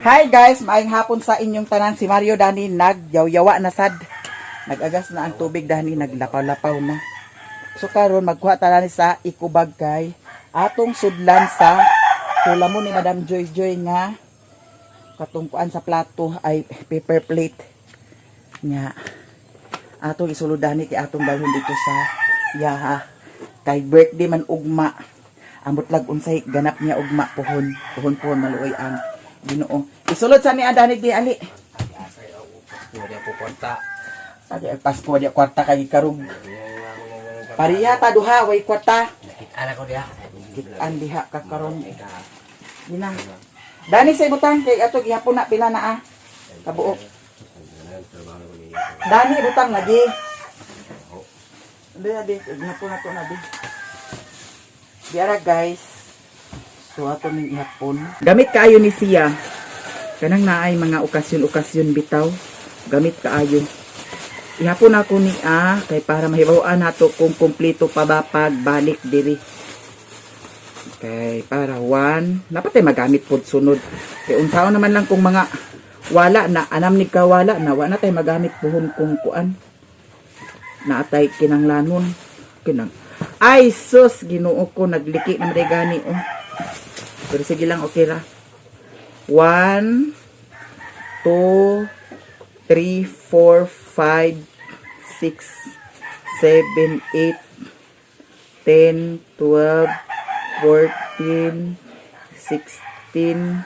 Hi guys, maayong hapon sa inyong tanan. Si Mario Dani nagyawyawa na sad. Nagagas na ang tubig dani, naglapaw-lapaw na. So karon magkuha ta ni sa ikubag kay atong sudlan sa tula mo ni Madam Joy Joy nga katungkuan sa plato ay paper plate nya. Atong isulod dani kay atong dalhon dito sa yaha kay birthday man ugma. Ambot lag unsay ganap niya ugma pohon pohon pohon, maluoy ang Ginoo. Isulod sa niya dani di ali. Wala ko kwarta. Pagi Pasko di kwarta kay karug. Pariya ta duha way kwarta. Nakita ko diha. Kitaan diha ka karon. Gina. Dani sa ibutang kay ato gihapon na pila na ah. Kabuok. Dani butang lagi. Di di gihapon na to na di. Diara guys. So ato ning ihapon. Gamit kaayo ni siya. Kanang naay mga okasyon-okasyon bitaw. Gamit kaayo. Ihapon ako ni ah kay para mahibaw-an nato kung kumpleto pa ba pagbalik diri. Kay para one, dapat ay magamit pod sunod. Kay unsaon naman lang kung mga wala na, anam ni ka wala na, wala na tay magamit puhon kung kuan. Naatay kinanglanon. Kinang Ay sus, Ginoo ko, nagliki na man gani oh. Pero sige lang, okay ra. 1 2 3 4 5 6 7 8 10 12 14 16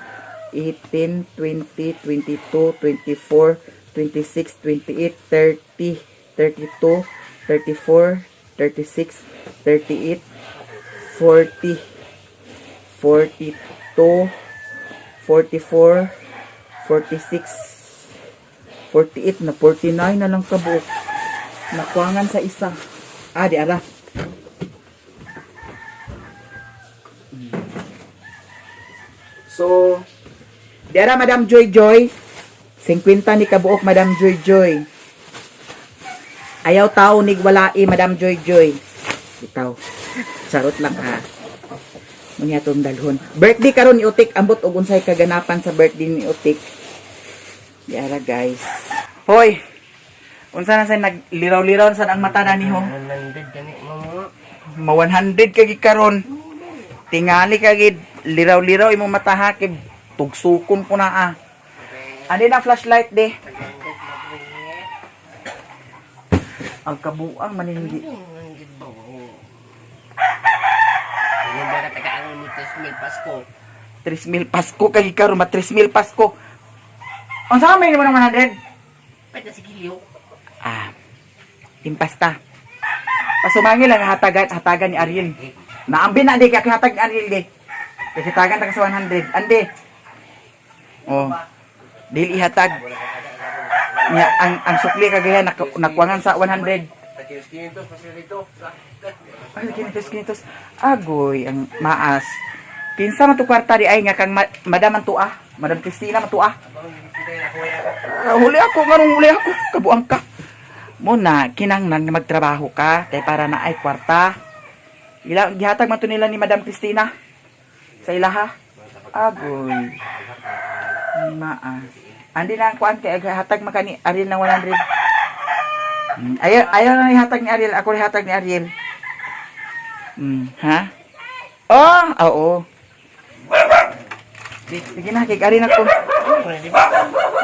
18 20 22 24 26 28 30 32 34 36 38 40 42 44 46 48 na 49 na lang kabuok. Nakuangan sa isa. Ah, di ara. So, di ara Madam Joy Joy. 50 ni kabuok Madam Joy Joy. Ayaw tao nig walai Madam Joy Joy. Bitaw. Charot lang ha. Munya tong dalhon. Birthday karon ni Utik, ambot og unsay kaganapan sa birthday ni Utik. Di ara guys. Hoy. Unsa na sa nagliraw-liraw sa ang mata na niho? 100 gani mo. Ma 100 ka gid karon. Tingali ka gid liraw-liraw imong mata ha kay tugsukon ko na ah. Ani na flashlight de. Ang kabuang manindi. 100 ba? Yung ba katagaan mo 3,000 Pasko? 3,000 Pasko kay karon ma 3,000 Pasko. Unsa may nimo ng 100? Pwede sa giliw. Ah. Impasta. Pasumangil ang hatagan hatagan ni Ariel. Naambi na di kay hatag ni Ariel di. Kasi tagan ta ka sa 100. Ande. Oh. Dili ihatag. Nya ang sukli kagaya nakuangan sa 100. 500 pa sila dito. Ay, kinitos, kinitos. Agoy, ang maas. Kinsa man to kwarta di ay nga kang madam man tuah. Madam Christina man tuah. Ah, huli ako, nganong huli ako. Kabuang ka. Muna, kinanglan nga magtrabaho ka kay para na ay kwarta. Ila, gihatag man to nila ni Madam Christina. Sa ilaha. Agoy. Maas. Andi na ang kuan kay hatag man ka ni Ariel ng 100. Ayaw, ayaw na ihatag ni Ariel. Ako rin hatag ni Ariel. Ha? Oh, oo. Sige na, kay Ari na ko.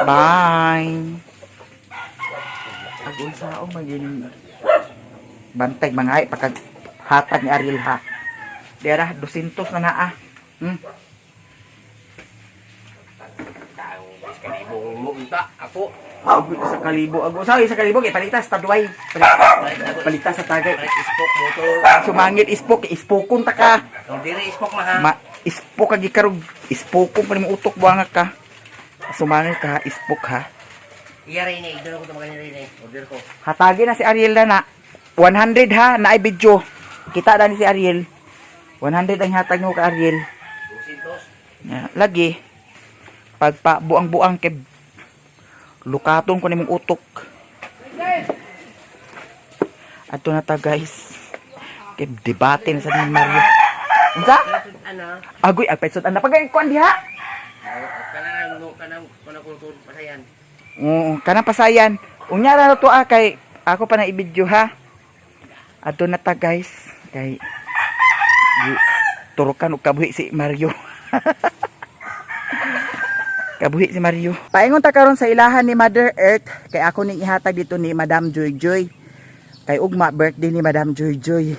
Bye. Agoy sa ako maging bantay mga ay pagka hatag ni Ariel ha. Dera 200 na nga ah. Kalibong mo unta ako. Agoy sa kalibo. Agoy sa kalibo kay palitas tadway. Palitas sa tagay. Ispok motor. Sumangit ispok, ispokon ta ka. Kung diri ispok maha. Ma ispok ka gikarog, ispokon pa nimo utok buanga ka. Sumangit ka, ispok ha. Iya rin eh, idol ko ito maganda rin eh. Order ko. Hatagi na si Ariel na na. 100 ha, naay video. Kita na ni si Ariel. 100 ang hatag mo ka Ariel. 200. Ya, lagi. Pagpa buang-buang kay lukaton ko nimong utok. Ato na ta guys. Kay debate na sa ni Mario. Unsa? Ano? Agoy, agpaisod ana pagay kuan diha. Kanang Kanang kanang kultur pasayan. Oo, kanang pasayan. Unya ra to ah, kay ako pa na i-video ha. Adto na ta, guys, kay turukan og kabuhi si Mario. Kabuhi si Mario. Paingon ta karon sa ilahan ni Mother Earth kay ako ning ihatag dito ni Madam Joy Joy. Kay ugma birthday ni Madam Joy Joy.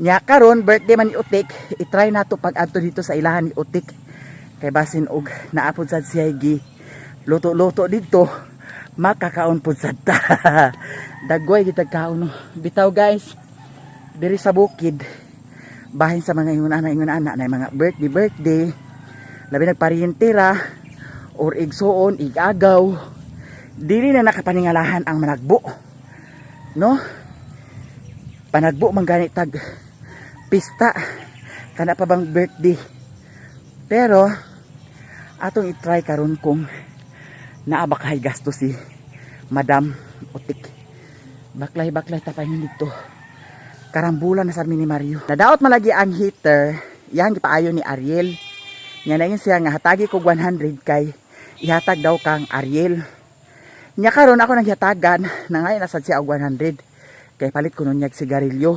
Nya karon birthday man ni Utik, i-try nato pag adto dito sa ilahan ni Utik. Kay basin og naapod sad siya gi luto-luto dito, makakaon pud sad ta. Dagway gitag kaon, no. Bitaw, guys, diri sa bukid, bahin sa mga ingon ana na mga birthday birthday, labi nagpariyentera or igsuon, igagaw, dili na nakapaningalahan ang managbo, no? Panagbo man gani tag pista, kana pa bang birthday. Pero atong i-try karon kung naa ba kay gasto si Madam Utik. Baklay baklay tapay dito. Karambulan na sa ni Mario. Nadaot malagi ang heater, yang gipaayo ni Ariel. Nya naingon siya nga hatagi ko 100 kay ihatag daw kang Ariel. Nya karon ako nang hatagan, nangayon na sad siya og 100. Kay palit ko nun niyag sigarilyo.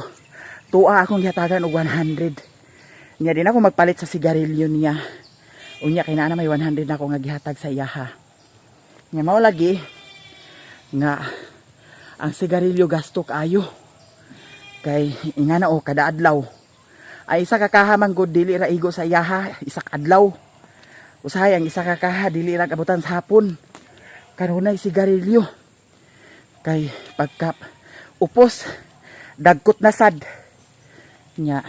Tuwa akong gihatagan og 100. Nya din ako magpalit sa sigarilyo niya. Unya kay naa na may 100 na ako nga gihatag sa iyaha. Nya mao lagi nga ang sigarilyo gasto kaayo. Kay ingana o kada adlaw. Ay isa ka kaha man gud dili ra igo sa iyaha, isa ka adlaw. Usahay ang isa ka kaha dili ra abutan sa hapon. Kanunay sigarilyo. Kay pagka upos, dagkot na sad. Nya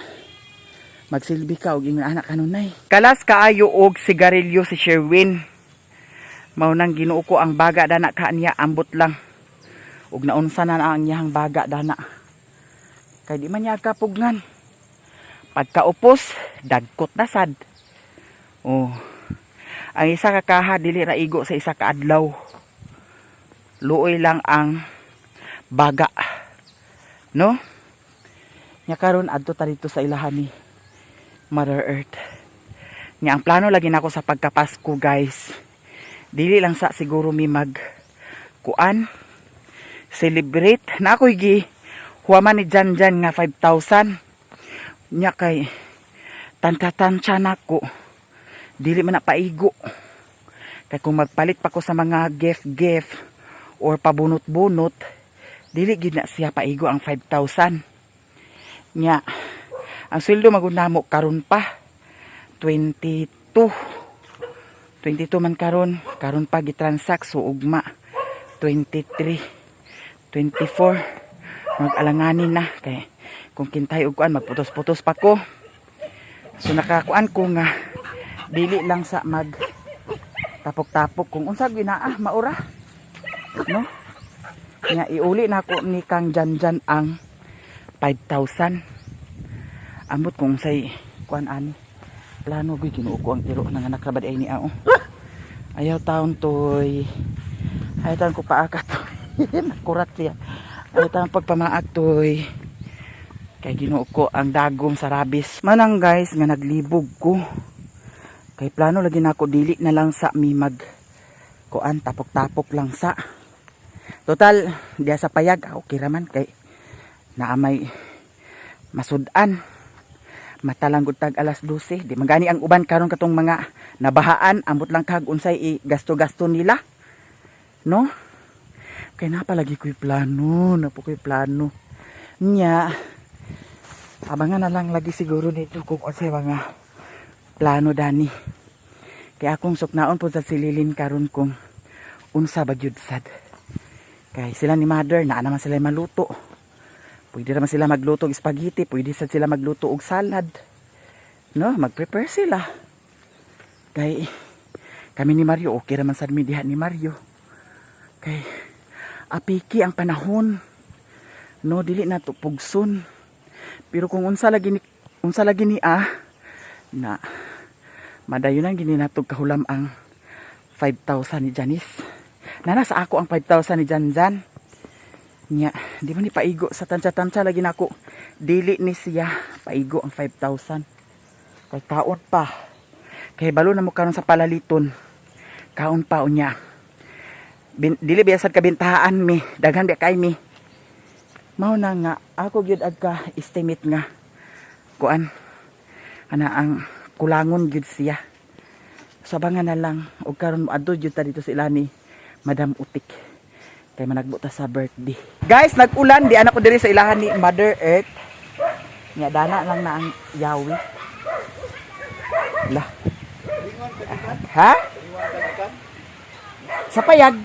magsilbi ka og ingon anak kanunay. Kalas kaayo og sigarilyo si Sherwin. Mao nang Ginoo ko, ang baga dana ka niya ambot lang. Ug naunsa na ang iyang baga dana. Kay di man niya kapugngan. Pagkaupos, dagkot na sad. Oh. Ang isa ka kaha dili ra igo sa isa ka adlaw. Luoy lang ang baga. No? Nya karon adto ta dito sa ilahan ni Mother Earth. Nya ang plano lagi nako sa pagkapasko, guys. Dili lang sa siguro mi mag kuan, celebrate na ako'y gi huwaman ni Jan Jan nga 5,000. Nya kay tanta-tansya nako, dili man na paigo kay kung magpalit pa ko sa mga gift gift or pabunot-bunot, dili gid na siya paigo ang 5,000. Nya ang sweldo magud namo karon pa, 22, 22 man karon, karon pa gitransact, so ugma 23, 24, mag-alanganin na kay kung kintay og kuan, magputos-putos pa ko. So nakakuan ko nga dili lang sa mag tapok-tapok kung unsa ginaa maura, no? Nga iuli na ako ni Kang Janjan ang 5,000. Ambot kung say kuan ani plano. Gyud, Ginoo ko, ang iro nang anak rabad ay ni ao. Ayaw taon toy, ayaw taon ko paakat. Nakurat siya. Ayaw taon pagpamaak toy. Kay Ginoo ko, ang dagom sa rabis. Manang, guys, nga naglibog ko. Kay plano lagi nako dili na lang sa mi mag kuan, tapok-tapok lang sa. Total, diya sa payag, ah, okay raman kay naamay masud-an. Matalang gud tag alas 12. Di man gani ang uban karon katong mga nabahaan, ambot lang kag unsay i gasto-gasto nila. No? Kay napalagi ko'y plano, napo ko'y plano. Nya, abangan na lang lagi siguro nito kung unsay mga plano dani. Kaya akong suknaon po sa sililin karon kung unsa ba gyud sad. Kay sila ni Mother, naa naman sila maluto. Pwede naman sila magluto og spaghetti, pwede sad sila magluto og salad. No, mag-prepare sila. Kay kami ni Mario, okay raman sad mi diha ni Mario. Kay apiki ang panahon. No, dili na to pugson. Pero kung unsa lagi ni ah na madayon ang gini nato kahulam ang 5,000 ni Janice. Nana sa ako ang 5,000 ni Janjan. Nya, di man ni paigo sa tansya-tansya lagi nako. Dili ni siya paigo ang 5,000. Kay kaon pa. Kay balo na mo karon sa palaliton. Kaon pa unya. Dili biya sad kabintahaan mi, daghan biya kay mi. Mao na nga ako gyud agka estimate nga kuan ana ang kulangon gyud siya. Sabangan na lang og karon moadto gyud ta dito sa ilani Madam Utik. Kay managbo ta sa birthday. Guys, nag-ulan di anak ko diri sa ilahan ni Mother Earth. Nya dana lang na ang yawi. Lah. Ha? Sa payag.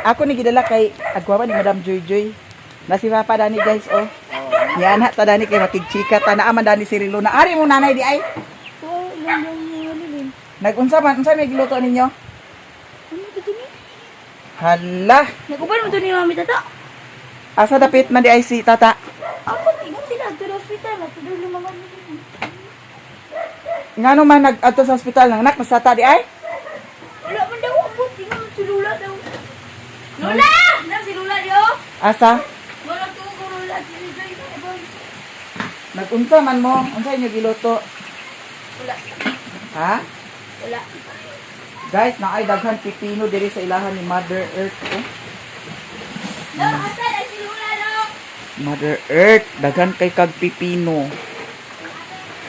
Ako ni gidala kay agwawa ni Madam Joy Joy. Na si Papa dani, guys, oh. Yan ha ta dani kay makigchika ta naa man dani si Rilo na ari mo nanay di ay. Oh, ilang yung lilin. Nagunsa man unsa may giluto ninyo? Ano ito ni? Hala, Naguban mo to ni Mami Tata. asa dapit man di ay si tata? Ako, ingat sila. Ato na hospital. Ato na lumamang. Ngano man nag-adto sa ospital nang anak mas tata di ay? Wala man daw. Abot. Ingat si Lula daw. Lula! Nang si Lula diyo. Asa? Wala to ko Lula. Si Joy. Boy. Nagunsa man mo? Unsa inyo giluto? Wala. Ha? Wala. Guys, naay daghan pipino diri sa ilahan ni Mother Earth. Oh. No, asa na si Lula no? Mother Earth, daghan kay kag pipino.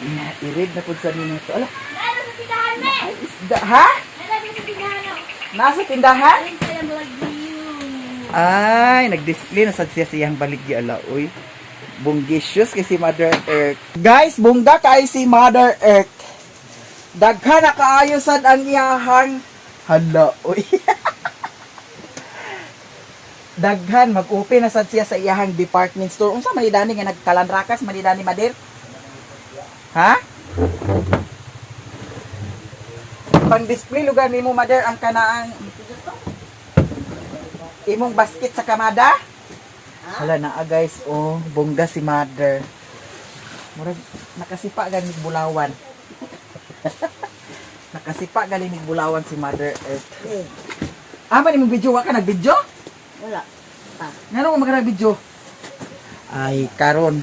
Na, i-read na pud sa ninyo to. Ala, Nalo sa tindahan me. ay isda, ha? Nalo sa tindahan no. Nasa tindahan? Alin sa yung vlog. Ay, nag-display na sad siya siyang baligya ala, oy. Bunggicious kay si Mother Earth. Guys, bungga kay si Mother Earth. Daghan na kaayo sad ang iyahang hala, oy. Daghan mag-open na sad siya sa iyahang department store. Unsa man ni dani nga nagkalanrakas man ni dani madir? Ha? Pang-display lugar nimo madir ang kanaang imong basket sa kamada? Hala na ah, guys, oh, bongga si mother. Murag nakasipa gani mig bulawan. Nakasipa gani mig bulawan si Mother Earth. Ah, man imong video wa ka nag-video? Wala. Ngano ka magka video? Ay, karon.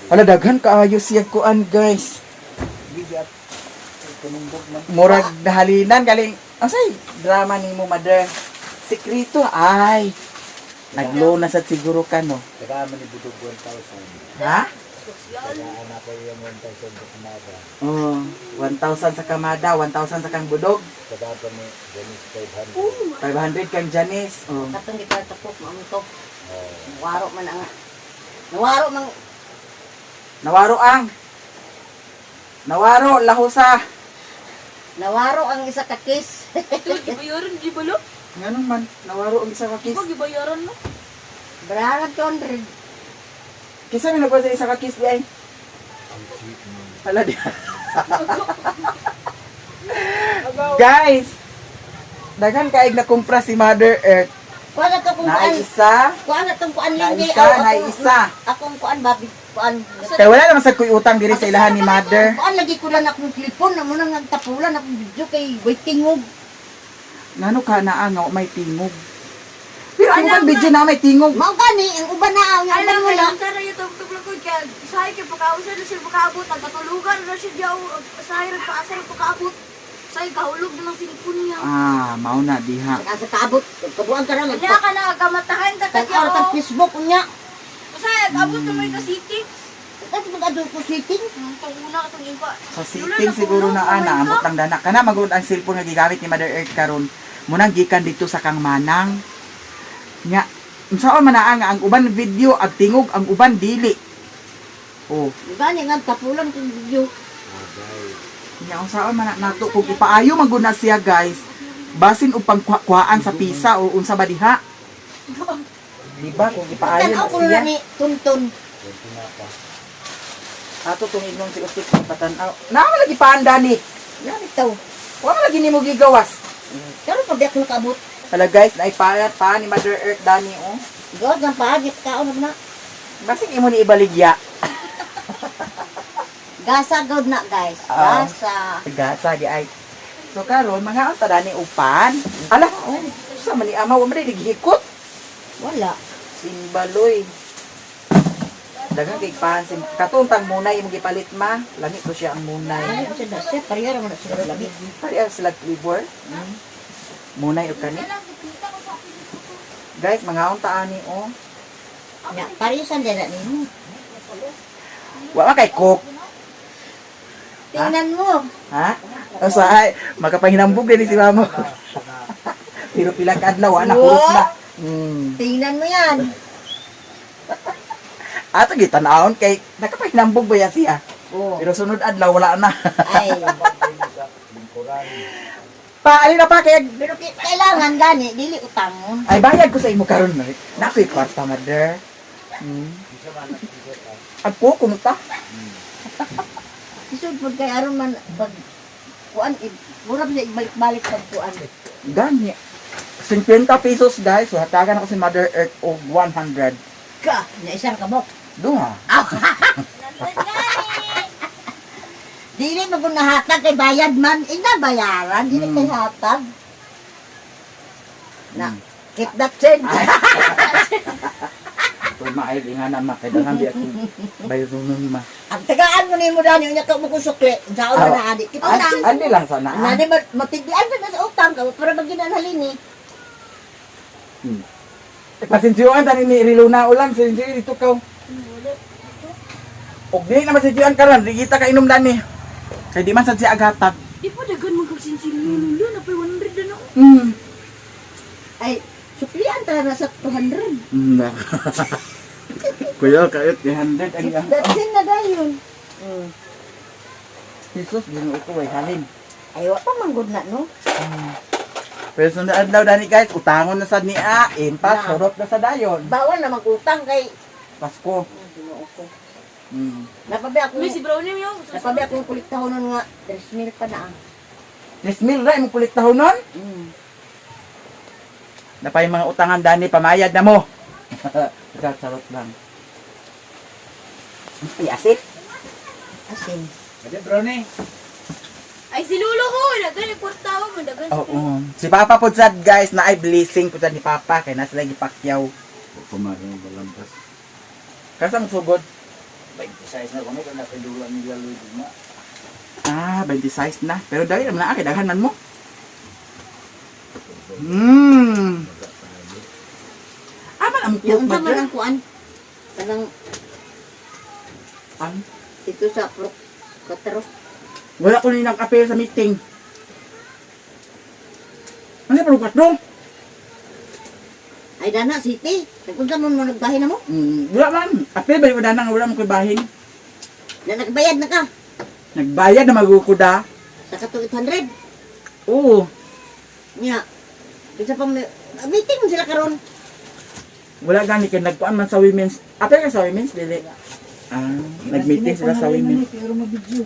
Hala daghan kaayo siya kuan, guys. Murag nahalinan galing. Asay drama nimo mother? Sekreto ay. Naglow na sad siguro ka no. Tagaan man ni Budog 1,000. Ha? Tagaan ako yung 1,000 sa Kamada. Oh, 1,000 sa Kamada, 1,000 sa Kang Budog, Tagaan pa ni Janice 500. 500 kang Janice. Oh. Katong di pa tapok mauntok. Nawaro man ang Nawaro man Nawaro ang Nawaro lahusa. nawaro ang isa ka kiss. Ito, gibayaran, di ba lo? Ngano man nawaro ang isa ka Di kiss? ba gibayaran no? Brara 200. Kinsa may nagkuha sa isa ka kiss di ay? Hala di. Guys, daghan kaig na kumpra si Mother Earth. Kuha na to kung kuan. Naay isa. Kuha na tong kuan Naay linggi. isa, naay isa. Akong kuan babi kuan. Kaya wala naman sa kuy utang diri sa ilahan ni Mother. Kuan lagi ko lang akong telepon na mo nang nagtapulan akong video kay waiting og. Ngano ka na nga may tingog. Pero ang ubang video na may tingog. Mao gani ang uban na ang uban Alam mo wala. lang, sana yung tugtog lang ko kaya sahay kay pagkausa na siya pagkaabot, ang katulugan na siya diyaw, sahay rin paasa rin pagkaabot. Sahay kahulog na lang silipon niya. Ah, mao na diha. Asa kaabot kabuang ka ra Kanya magpa. ka na kamatahan ka Tag kadyaw. tag Facebook unya. Sahay, abot na may kasiting. Kasi mag-adto ko sitting. Panguna ka itong iba. Sa sitting siguro na ana, amot lang dana. Kana magud ang cellphone nga gigamit ni Mother Earth karon. Munang gikan dito sa kang manang. Nya, unsaon man naa nga ang uban video ag tingog ang uban dili. Oh, Gani nga tapulan kong video. nya unsaon man na nato kung ipaayo man gud na siya, guys. Basin og pangkuhaan sa pisa o unsa ba diha? Di ba kung ipaayo Tanaw na ko siya? na ni Tunton. Ato tong ignong si Ustik sa patanaw. Naa man lagi paan dani. Yan itaw. Wa man lagi nimo gigawas. Pero pag di ako nakaabot, Hala guys, naipayat pa ni Mother Earth dani oh. God ang paagi kaon na. Basig imo ni ibaligya. Gasa god na guys. Ah. Gasa. Gasa di ay. So karon mga unta dani upan. Ala, oh, sa man ni ama wa man gihikot. Wala. Simbaloy. Daghang kay pan sim katuntang munay imong gipalit ma. Lami to siya ang munay. Ay, siya na siya pareha ra man na sila lami. Pareha sila flavor. Munay og kani. Wala lang, gipangita ko sa akin yung puto. Guys, mangaon ta ani oh. Nya, parisan din na nimo. Wa man kay cook. Tingnan mo. Ha? O sa ay, makapahinambog din si mamo. Pero pila ka adlaw na kurot na. Tingnan mo yan. Ato gitan-awon kay nakapahinambog ba ya siya? Oh. Pero sunod adlaw wala na. Ay. Lingkuran. Pa, alin na pa kay Pero kailangan gani dili utang mo. ay bayad ko sa imo karon na. Nakoy kwarta mother. Ako kumusta? Isod pud kay aron man pag kuan mura pa siya ibalik-balik pag kuan. Gani. 50 pesos guys. So hatagan ako si Mother Earth og 100. Ka, na isang kabok. Duha. Dili man kung nahatag kay bayad man, ina bayaran, dili kay hatag. Na, keep that change. Kung maayog nga na ma kay daghan di ako bayronon ma. Ang tagaan mo nimo dani unya ka mo kung sukli, unsaon man na ani. Keep that change. Andi lang sana. ah. Nani matigdian sa na sa utang ka para maginanhalin ni. Pasensyoan tani ni Riluna ulan sinsyo dito ka. Og di na masinsyuan karon, di kita ka inom dani. Kay di man sad siya agatag. Di pa dagan magkagsinsilyo lulu, napay 100 na ako. Ay, suklian ta na sa 200. Kuya, kayot 300 ang Keep that change na dayon. Jesus, Ginoo ko way halin. Ay, wa pa man gud na no. Pero sunod adlaw dani guys, utangon na sad ni A, impas Na. hurot na sa dayon. Bawal na mag-utang kay Pasko. Ginoo ko. Napabi ako. May si Brownie mo yun. Napabi akong kolektahon nun nga 3,000 pa na ah. 3,000 ra imong kolektahon nun. Napay mga utangan dani pamayad na mo. Charot lang. Ay, asin. Asin. Ate brownie. Ay, si Lulo ko! Dagan, nagkwartawa mo. Dagan si Oo. Si Papa po sad guys, na ay blessing po sad ni Papa kay nasa lagi pakyaw. Pumarang balampas. Kasang sugod? 26 na kami kung nakadula nila Luis na. Ah, 26 na. Pero dali naman na kay daghan man mo. Aman ang Yung cook unsa man ba? ang kuan? Kanang Ang dito sa Pro Katro. wala ko ni nag-appear sa meeting. Ano pa lukat dong? Ay dana city. Nagpunta mo mo nagbahin na mo. Wala man. Appear ba yung wala nang wala mo ko'y bahin? Na nagbayad na ka Nagbayad na magukuda. sa katong 800. Oo. Nya. Kinsa pa may meeting man sila karon. Wala gani kay nagkuan man sa women's. Appear ka sa women's dili. Ah, nag-meeting sila sa women's. Pero mabidyo.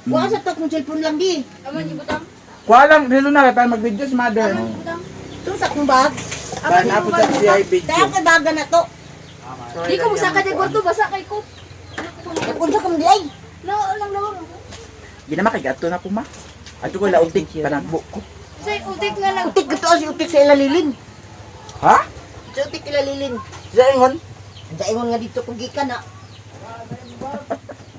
Wa sa to kung cellphone lang di. Aman, ibutang. Kuha lang, relo na kay para mag-video si mother. Aman, ibutang. To sa akong bag. Para naapod sa siya video. Kaya kay baga na to. Di ko musaka kay kwarto, basa kay ko. Nagpunta ka mo di ay. No, lang naman. Di na makagato na ko ma. Ato ko lautik panagbo ko. Say, utik nga lang. Utik gito si utik sa ilalilin. Ha? Sa utik ilalilin. Sa ingon? Sa ingon nga dito kung gikan na.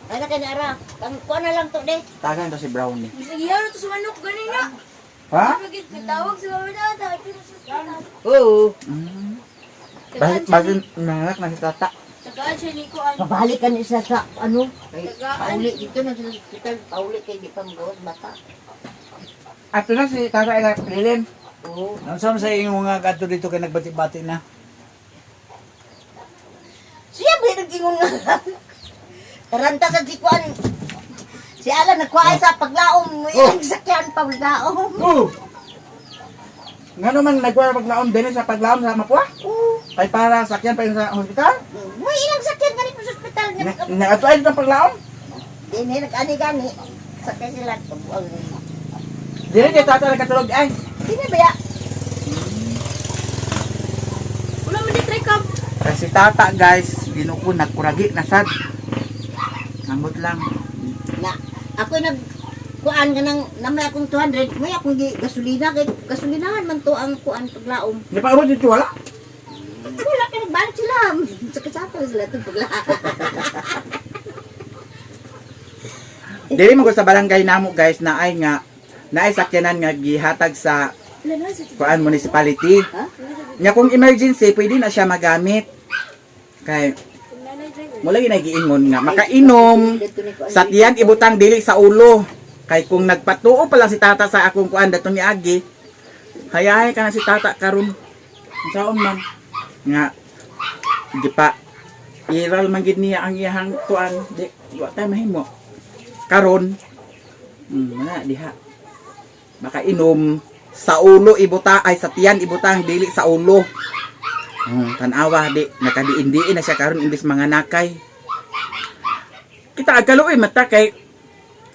Ay na kay naara. Ang kuan na lang to de. Tagan to si Brownie. Bisag ihaw na to sa manok, ganin na. Ha? Nagtawag sa mama na, tawag sa ospital. Oo. Bakit bakit nanganak na si tata? Tagaan siya ni Kuan. Pabalik ka ni siya sa ano. Kay Tagaan. pauli dito na sila sa ospital. Pauli kay di pa magawas bata. Ato na si tata ila lilin. Oo. Ano sa inyo nga kadto dito kay nagbati-bati na? Siya ba nag-ingon nga? Taranta sa si Kuan. Si Alan nagkuhay sa paglaom. Oh. Ilang sakyan paglaom. Oh. Nga naman nagwala paglaom din sa paglaom sa Mapua? Oo. Kay para sakyan pa yun sa hospital? May ilang sakyan ganito sa ospital niya. Nagato ay dito ang paglaom? Di na nag-ani-gani. Sakay sila. Dili kay tata nagkatulog ay. Di na ba ya? Wala man di try cup. Kasi tata guys, ginuko nagkuragi na sad. Amot lang. Na, ako nag kuan ka nang namay akong 200, may akong gi, gasolina kay gasolinahan man to ang kuan paglaom. Di pa abot dito wala. Wala ka nagbalik sila. Sa kasapal sila itong paglaom. Dili mo ko sa barangay namo guys na ay nga naay sakyanan nga gihatag sa Kuan municipality. Nya kung emergency pwede na siya magamit. Kay mula gyud nagiingon nga makainom sa tiyan ibutang dili sa ulo. Kay kung nagpatuo pa lang si tata sa akong kuan dato ni Agi, hayahay ka na si tata karon. Unsaon man nga di pa iral man gid niya ang iyahang kuan di wa tay mahimo. Karon na diha makainom sa ulo ibuta ay sa tiyan ibutang dili sa ulo. Tanawa di nakadiin-diin na siya karon imbes mga nakay. Kita agkaluoy mata kay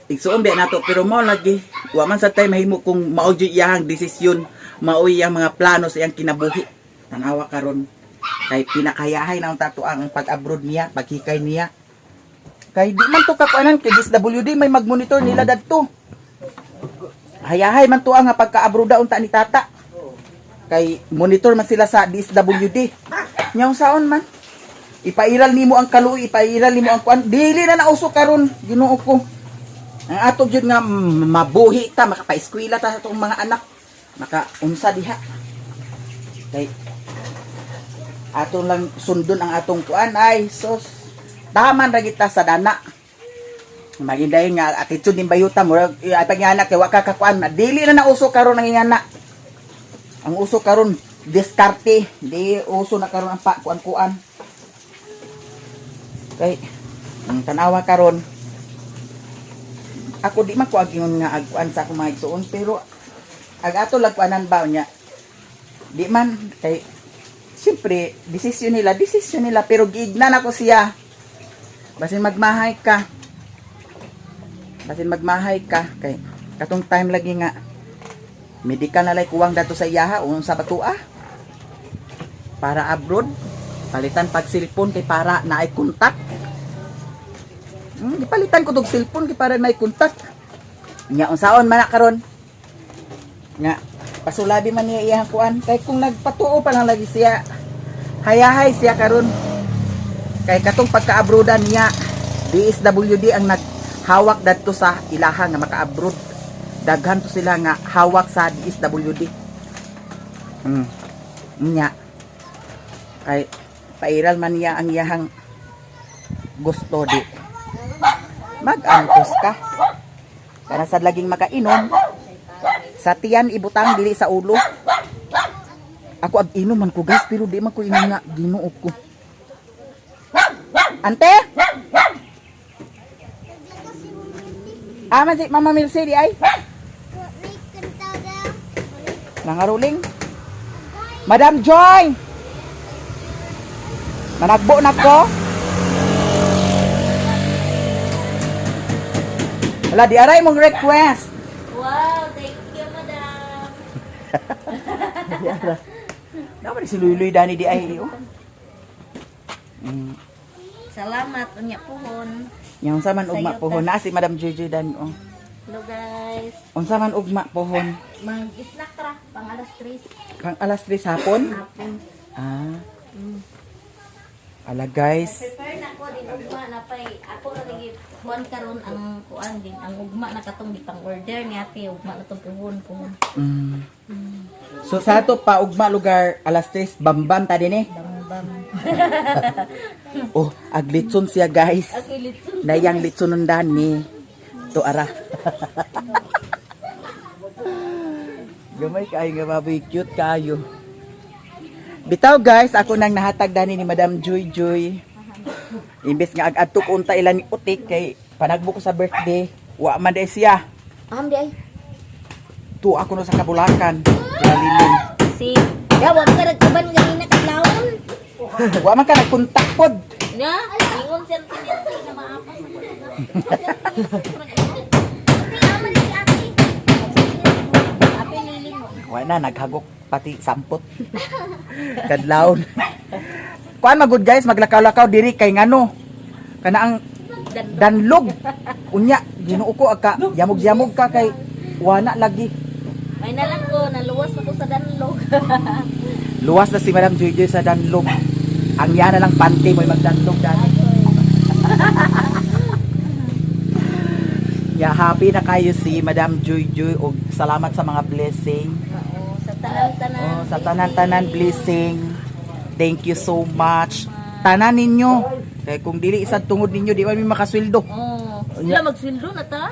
igsuon biya nato pero mao lagi wa man sa tay mahimo kung mao jud iyang desisyon, mao iyang mga plano sa iyang kinabuhi. Tanawa karon kay pinakayahay na ang tato ang pag-abroad niya, paghikay niya. Kay di man to kakuanan kay DSWD may magmonitor nila dadto. Hayahay man to ang nga pagka-abroad unta ni tata. Kay monitor man sila sa DSWD. Nyaw saon man. Ipairal nimo ang kaluoy, ipairal nimo ang kuan. Dili na nauso karon, Ginoo ko. Ang ato gyud nga mabuhi ta, makapaeskwela ta sa atong mga anak. Makaunsa diha. Kay ato lang sundon ang atong kuan ay sos. Taman ra kita sa dana. Maginday nga attitude ning bayuta murag ay pag kay wa ka kakuan. Dili na nauso karon ang ingana. Ang uso karon diskarte, di uso na karon ang pa kuan-kuan. Kay ang tanawa karon ako di man ko agingon nga agkuan sa akong mga igsuon pero ag ato lagkuanan ba niya di man kay siyempre desisyon nila pero giignan ako siya basin magmahay ka kay katong time lagi nga medical na lay kuwang dato sa iyaha unsa ba tuah para abroad palitan pag cellphone kay para naay contact. Gipalitan ko tog cellphone kay para may contact. Nya unsaon man na karon? Nga pasulabi man niya iyang kuan kay kung nagpatuo pa lang lagi siya hayahay siya karon. Kay katong pagka-abroadan niya DSWD ang naghawak dadto sa ilaha nga maka-abroad. Daghan to sila nga hawak sa DSWD. Nya. Kay pairal man niya ang iyahang gusto di mag-antos ka. Para sa laging makainom, sa tiyan ibutang dili sa ulo. Ako ag inom man ko guys, pero di man ko inom nga Ginoo ko. Ante? Ah, man si Mama Mercy di ay. Nangaruling. Madam Joy! Managbo na ko. Wala, di aray mong request. Wow, thank you, madam. Dapat si Luy Dani di ay oh. Salamat unya puhon. Yang unsa man ugma Sayo ta. pohon na si Madam Joy Dani oh. Hello guys. Unsa man ugma pohon? Mag-snack ra pang alas 3 Pang alas 3 hapon? hapon. Ah. Ala guys. Prepare na ko din ugma na pay ako ra lagi kuan karon ang kuan din ang ugma na katong di pang order ni ate ugma na tong puhon puhon. So sa ato pa ugma lugar alas 3 bambam ta din eh. Bam bam. Oh, aglitson siya guys. Okay, litson. Nayang litson nun dani. To ara. Gamay kaayo nga baboy, cute kaayo. Bitaw guys, ako nang nahatag dani ni Madam Joy Joy. Imbes nga ag-adto ko unta ilan ni utik kay panagbo ko sa birthday, wa man day siya. Aham di ay. Tu ako no sa Kabulakan. Lalilim. Si Ya, wa ka nagkaban ganina kadlawon. Wa man ka nagkontak pod. Ya, ingon siya tiniti na maapas. Ate lilin mo. Wa na naghagok pati sampot. Kadlawon. Kuan magud guys, maglakaw-lakaw diri kay ngano. Kana ang danlog. Unya, Ginoo ko agka yamog-yamog ka kay wana lagi. May na lang ko, naluwas ako sa danlog. Luwas na si Madam Joy Joy sa danlog. Ang yana lang pante mo'y magdanlog dani. Ya, happy na kayo si Madam Joy Joy og salamat sa mga blessing. Oo, Sa tanan-tanan blessing. Thank you so much. Tanan ninyo. Kay kung dili isad tungod ninyo, di ba mi makasweldo. Oh, sila magsweldo na ta.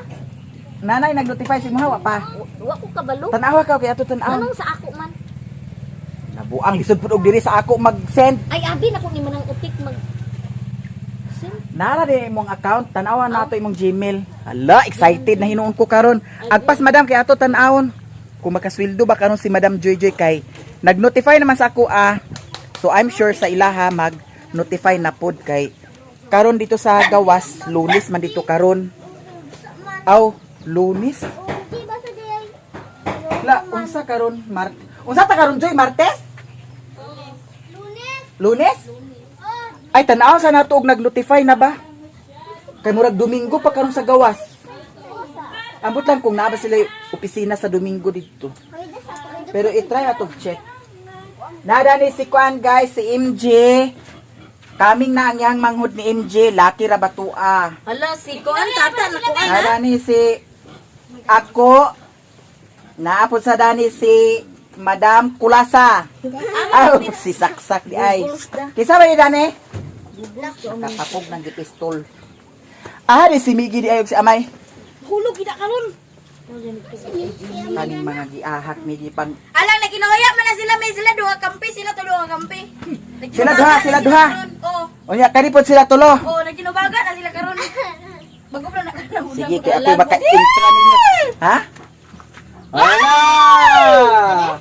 Nanay nag-notify si Muhawa pa. Wa ko kabalo. Tanawa ka kay ato tan-aw. Anong sa ako man? Nabuang lisod pud og diri sa ako mag-send. Ay abi na kung imo nang utik mag Send. Nara di imong account, tan-awan nato imong Gmail. Hala, excited na hinuon ko karon. Agpas madam kay ato tan-awon. Kung makasweldo ba karon si Madam Joy Joy kay nag-notify naman sa ako ah. So I'm sure sa ilaha mag-notify na pod kay karon dito sa gawas, Lunes man dito karon. Aw, Lunes. La, unsa karon Mart? Unsa ta karon Joy Martes? Lunes. Lunes? Ay tan-aw sa nato og nag-notify na ba? Kay murag Domingo pa karon sa gawas. Ambot lang kung naa ba sila opisina sa Domingo dito. Pero i-try ato check. Nada ni si Kuan guys, si MJ. Kaming na ang iyang manghod ni MJ, Lucky Rabatua. Hala si kuan tata na kuan. Nada ni si ako. Naapod sa dani si Madam Kulasa. Aw, si Saksak di ay. Kinsa ba ni dani? Nakapog ng gipistol. Ah, di si Miggy di ayog si Amay. Hulog gid karon. Kaning mga giahak Miggy pang Alang naginawaya man na sila may sila duha kampi, sila to duha kampi. Sila duha, Nagkinubaga na sila duha. karon. Oo. Unya kani pod sila tulo. Oo, nagkinubaga na sila karon. Bago pa na nagkanauna. Sige kay ako maka-intra ninyo. Ha? Ala!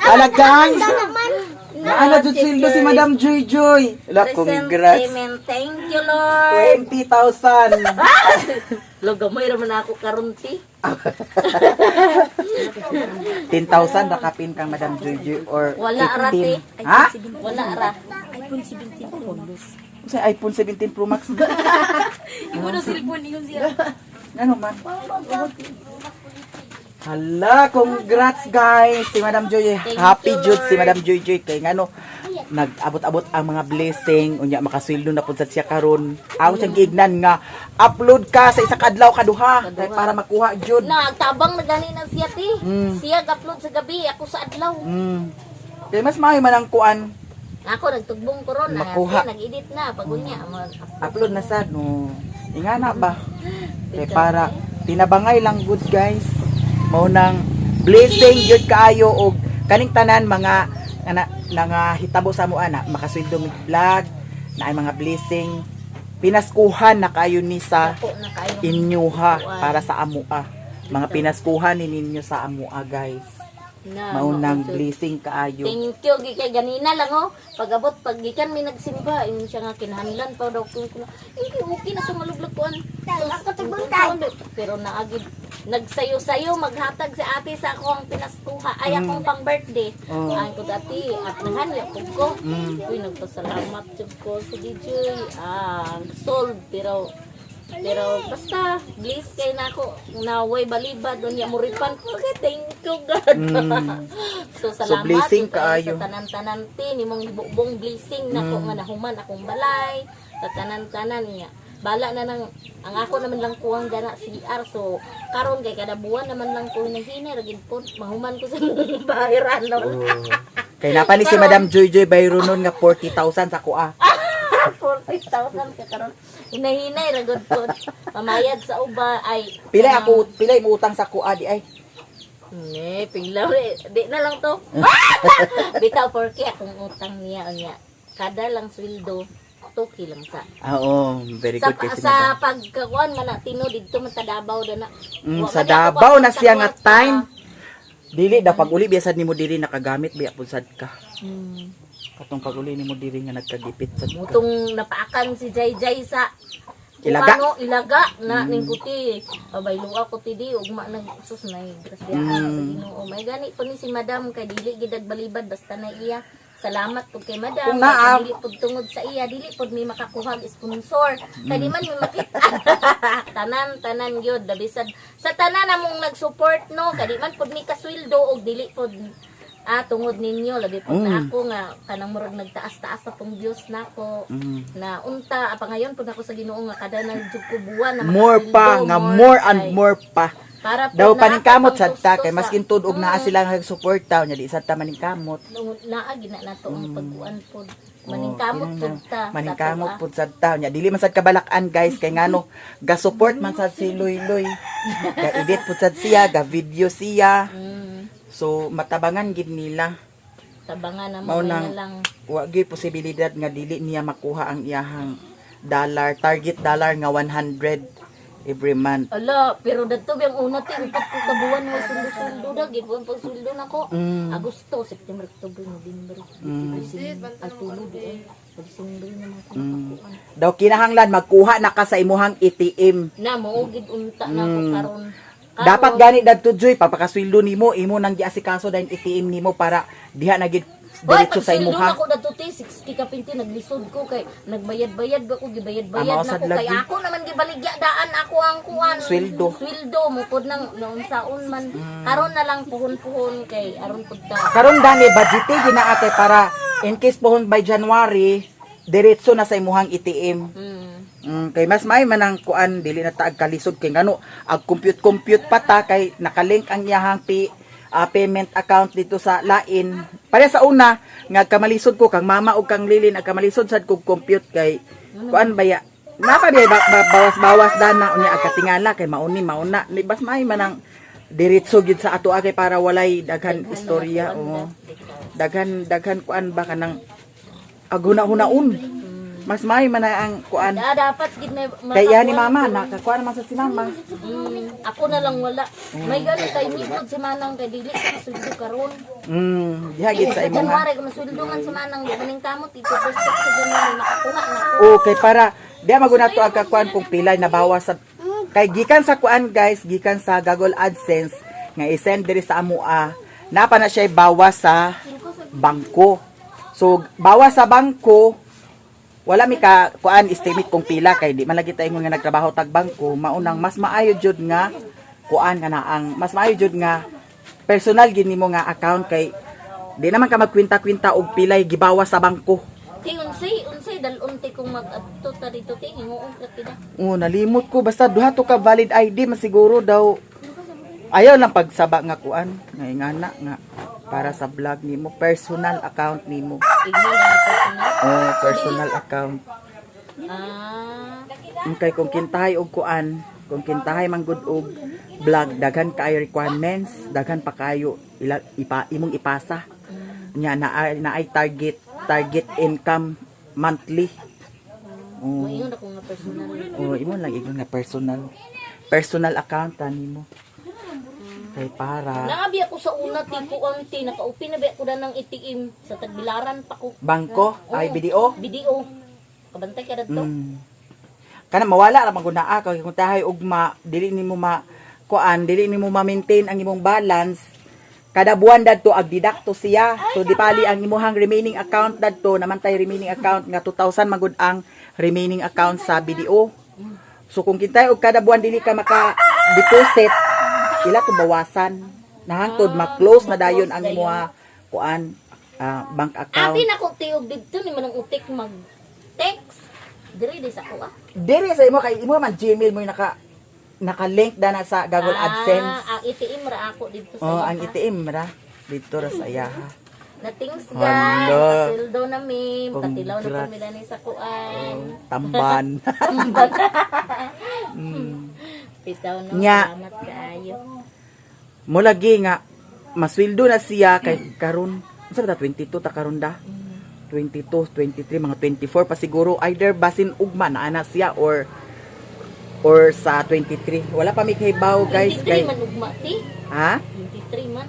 Ala guys! Naana jud sildo si Madam Joy Joy. Ala, congrats. Payment. Thank you Lord. 20,000. Lo gamay ra man ako karon ti. 10,000 rakapin kang Madam Joy Joy or Wala ra ti. 15. Ha? Wala ra. iPhone 17 Pro Max. Sa iPhone 17 Pro Max. Imo na cellphone ingon siya. Ano man? Hala, congrats guys si Madam Joy. Thank Happy you, jud si Lord. Madam Joy Joy kay ngano nag-abot-abot ang mga blessing unya makasweldo na pud sad siya karon. Ako siyang giignan nga upload ka sa isa ka adlaw kaduha kay para makuha jud. Na tabang na gani na siya ti. Siya upload sa gabi, ako sa adlaw. Kay mas maayo man ang kuan Ako nagtugbong ko ron, na Makuha. siya nag-edit na pag unya. Upload na sad no. Ingana ba? Kay para tinabangay lang good guys. Mao nang blessing gyud kaayo og kaning tanan mga ana nga hitabo sa amo ana makasweldo mig vlog na ay mga blessing pinaskuhan na kayo ni sa Ako na kayo. inyuha para sa amoa. Mga pinaskuhan ni ninyo sa amoa guys. Na, Mao nang mao jud. blessing kaayo. Thank you gi kay ganina lang oh. Pagabot pag gikan may nagsimba, ingon siya nga kinahanglan pa daw ko ko. Hindi okay na tong maluglag kuan. Ako tugbong. Pero naagid nagsayo-sayo maghatag si ate sa akong pinaskuha ay akong pang birthday. Oh. Ay ko dati at nahanyo ko ko. Uy nagpasalamat jud ko sa DJ. Ah, sold pero pero basta bliss kay nako naway balibad unya mo refund ko. Okay, thank you God. So salamat blessing jud kaayo kaayo. sa tanan-tanan ti nimong gibubong blessing nako nga nahuman akong balay sa tanan-tanan niya. Bala na nang ang ako naman lang kuwang gana CR so karon kay kada buwan naman lang ko hinahinay ra gid po mahuman ko sa mong bahiran no. Oh. Kay napa ni si Madam Joy Joy bayro nun nga 40,000 sa kuha. 40,000 ka karon. Hinahinay ra gud po. Pamayad sa uba ay Pila ako pila mo utang sa kuha di ay. Ne, pila re. Di na lang to. Bitaw porke akong utang niya unya. Kada lang sweldo, 2K lang sa. Ah, oo, very Sa good kay si sa Madam. pagkakuan man na tino didto man ta Davao da na. Wa Sa man niya ako Davao na siya nga pagkakuan. time. Dili daw pag uli biya sad nimo diri nakagamit biya pud sad ka. Katong pag uli nimo diri nga nagkagipit sad ka. Mutong napaakan si Jay Jay sa Ilaga. Ano, ilaga na ning kuti. Abay luwa ko ti di ugma nag sus nay grasya sa Ginoo. May gani po ni si Madam kay dili gid balibad basta na iya. Salamat pud kay Madam. Kung naa- Kay dili pud tungod sa iya, dili pud mi makakuha og sponsor. Kay di man mi makita. Tanan tanan gyud dabisad sa tanan among nag-support no, kay di man pud mi kasweldo og dili pud tungod ninyo labi pud na ako nga kanang murag nagtaas-taas na tong views nako na unta pa ngayon pud ako sa Ginoo nga kada na jud ko buwan na More pa makasweldo, nga more and kay more pa. Para po Daw naa paningkamot pa sad ta tang kay gusto maskin tud og naa sila nga suporta nya di sad ta maningkamot. Naa gina nato ang pagkuan pod. Maningkamot Oh, pod ta. Sa Maningkamot ato, pud sad ta nya dili man sad kabalak-an, guys, kay ngano ga-support man sad si Luy Luy. Ga-edit pud sad siya, ga-video siya. ah. So matabangan gid nila. Tabangan na Mao mo nang na lang. wa gyud posibilidad nga dili niya makuha ang iyahang dollar target, dollar nga 100 every month. Ala, pero dadto biyang una ti upat ko ka buwan mo sundo-sundo da gid buwan pag sweldo nako. Agosto, September, October, November, December, ay tulo di ay. December na mga mm. Daw kinahanglan magkuha na ka sa imuhang ATM. Na mo gid unta na ko karon. Karon, Dapat gani dadto, Joy, papakasweldo nimo, imo nang giasikaso dayon ATM nimo para diha na gid Hoy, diretso sa pag sweldo imuha. nako dadto ti 60 ka pinti naglisod ko kay nagbayad-bayad ba ko, gibayad-bayad Amaw na sad ko kay lagi. ako naman gibaligya daan ako ang kuan. Sweldo. Sweldo mo pod nang naunsaon man. Karon na lang puhon-puhon kay aron pud ta. Karon dani budgete ginaa kay para in case pohon by January diretso na sa imuhang ATM. Kay mas may man ang kuan, dili na taag kalisod kay ngano ag compute compute pa ta kay nakalink ang iyahang payment account dito sa lain. Pare sa una nga kamalisod ko kang mama og kang Lilin, ag kamalisod sad kog compute kay kuan baya napa biya bawas-bawas dana unya ag katingala kay mauni mauna ni bas may man ang diretso gid sa ato kay para walay daghan istorya, oo, daghan daghan kuan ba kanang aghuna-hunaon, mas may man na ang kuan. Da, dapat gid may Kay iya ni makakuan mama, ko. nakakuha naman sa si mama. Ako na lang wala. May gani kay nipod si Manang kay dili sa sweldo karon. Diha gid sa Sa imo ha. January kung masweldo man si Manang di maning kamot ito post sa January makakuha na ko. Okay, para diha maguna to ang kakuan kung pila nabawas sa kay gikan sa kuan, guys, gikan sa Google AdSense nga i-send diri sa amoa, napa na siya bawas sa bangko. So bawas sa bangko, wala mi ka kuan estimate kung pila kay di man lagi tayo nga nagtrabaho tag bangko, maunang mas maayo jud nga kuan kana ang mas maayo jud nga personal gid nimo nga account kay di naman ka magkwinta-kwinta og pilay gibawas sa bangko. Ti unsay unsay dalon ti kung mag-adto ta dito ti hinguon ka pida. Oh, nalimot ko basta duha to ka valid ID masiguro daw. Ayaw lang pagsaba nga kuan, nga ingana nga para sa vlog nimo, personal account nimo. Igno na personal. Oh, personal account. Ah, Kay kung kintahay og kuan, kung kintahay man gud og vlog, daghan kaayo requirements, daghan pa kayo ila, ipa, imong ipasa. Nya na naay target target income monthly. Oh. moingon ako nga personal. Oh, imo lang ingon nga personal. Personal account nimo. Kay para Naabi ako sa una ti kuan ti nakaupi na ba ako na ng ATM sa tagbilaran pa ko. Bangko ay BDO. BDO. Kabantay ka dadto. Kana mawala ra man gud naa kay kung tahay ugma dili nimo ma kuan, dili nimo ma-maintain ang imong balance kada buwan dadto ag didakto siya. So di pali ang imuhang remaining account dadto naman tay remaining account nga 2,000 man gud ang remaining account sa BDO. So kung kintay og kada buwan dili ka maka deposit, ila to bawasan nahangtod ma-close na dayon ang imuha kuan bank account. Abi na ko tiog didto ni manang utik mag text. Diri di sa ako ah. Diri sa imo kay imo man Gmail mo yung naka-link na sa Google AdSense. Ah, ang ATM ra ako dito sa Oh, iya, ang ha? ATM ra dito ra sa iyaha. Na thanks Hala. guys. Sweldo na mi, patilaw na Congrats. kami dani sa kuan. Tamban. Bitaw no, Nya. salamat kaayo. Mo lagi nga masweldo na siya kay karon. Unsa ba ta, 22 ta karon da? 22, 23, mga 24 pa siguro, either basin ugma na ana siya or sa 23. Wala pa mi kahibaw, guys, 23 kay man ugma ti. ha? 23 man.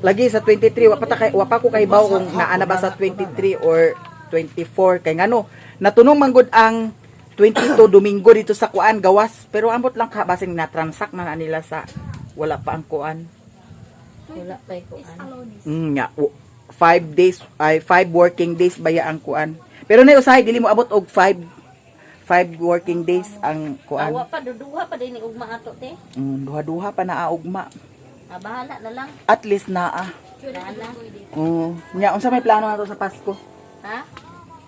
Lagi sa 23, wa pa ko kahibaw kung naana ba sa 23 or 24 kay ngano natunong man gud ang 22 Domingo dito sa kuan gawas, pero ambot lang ka basin na transact na, na nila sa wala pa ang kuan. Wala pa kuan. Nga 5 days ay 5 working days baya ang kuan, pero nay usahay dili mo abot og 5 5 working days ang kuan. Awa pa duduha pa din ni ugma ato te. Duha-duha pa naa ugma. Ah, bahala na lang. At least naa. Bahala. Oh, nya unsa may plano nato sa Pasko? Ha?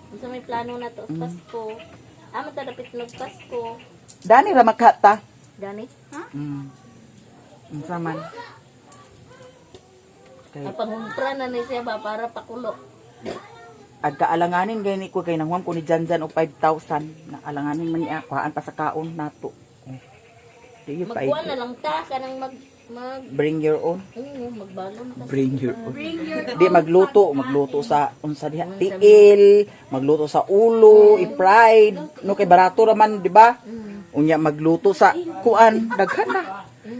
Unsa may plano na to sa Pasko? Ah, matadapit mag Pasko. Dani ra makata. Dani? Ha? Unsa man. Kay Ay, pangumpra na ni siya ba para pakulo. agkaalanganin gani ko kay nanghuam ko ni Janjan og 5,000 na alanganin man niya kuhaan pa sa kaon nato. Oh. Di yun pa Magkuan na lang ta kanang mag mag Bring your own. oo, magbalon ta. Bring your own. Bring your Di magluto, magluto sa unsa diha tiil, magluto sa ulo, i-fried, no kay barato ra man, di ba? Unya magluto sa kuan, daghan na.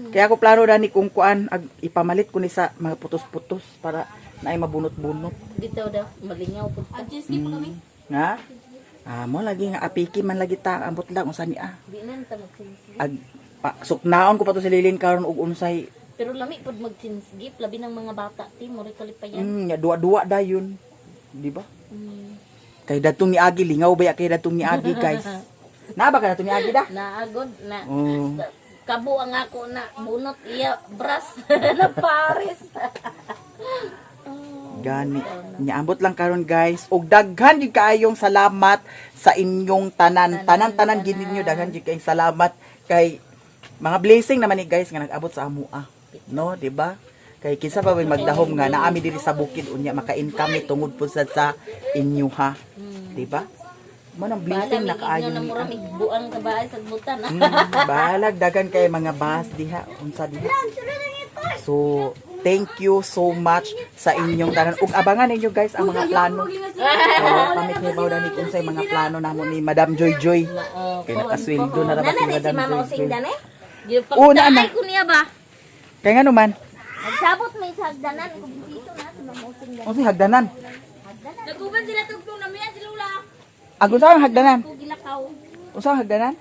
Kaya ako plano dani kung kuan ag ipamalit ko ni sa mga putos-putos para naay mabunot-bunot. Dito daw malingaw pud ta. Adjust pa kami. Nga? Ah, mo lagi nga apiki man lagi ta ambot lang unsa ni ah. Di na ta magsinsgip. Ag pa, suknaon ko pa to si Lilin karon og unsay Pero lami pud magsinsgip labi ng mga bata ti mo kalipayan. nya duwa-duwa dayon. Di ba? Mm. Kay datong ni Agi lingaw ba ya kay datong ni Agi, guys. Naa ba ka datong ni Agi da? Naagod na. Oh. Kabo ang ako na bunot iya bras na pares. Gani. Niambot lang karon, guys. Og daghan jud kaayong salamat sa inyong tanan. Tanan-tanan gid ninyo daghan jud kaayong salamat kay mga blessing naman ni guys nga nag-abot sa amoa. No, di ba? Kay kinsa pa may magdahom nga naami diri sa bukid unya maka-income mi tungod pud sad sa inyo ha. Di ba? Mo nang blessing na kaayo na ni. mura mig buang ka bahay sa butan. Balag dagan kay mga bas diha unsa diha. So, thank you so much sa inyong tanan. Ug abangan ninyo guys ang mga plano. Oh, pamit ni Bawda ni unsay mga plano namo ni Madam Joy Joy. Kay nakasweldo na ra ba si Nana Madam si Mama Joy Using Joy? dan eh? Oo, na, Gipagtaay na. ko niya ba? Kay ngano man? Nagsabot may sa hagdanan ko dito na si Mama Using dan. Unsay hagdanan? Naguban sila tugtong namiya si Lula. Agon sa ang hagdanan? Ko gilakaw. Unsa ang hagdanan?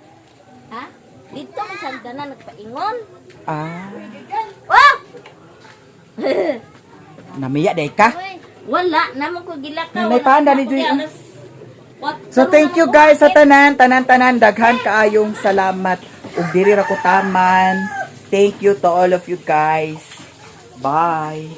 Ha? Dito may sa hagdanan nagpaingon. Ah, Oh! namiya day ka. Wala namo ko gilakaw. May paanda ni Joy, ah. Alas So thank you guys sa tanan, tanan tanan daghan kaayong salamat ug diri ra ko taman. Thank you to all of you guys. Bye.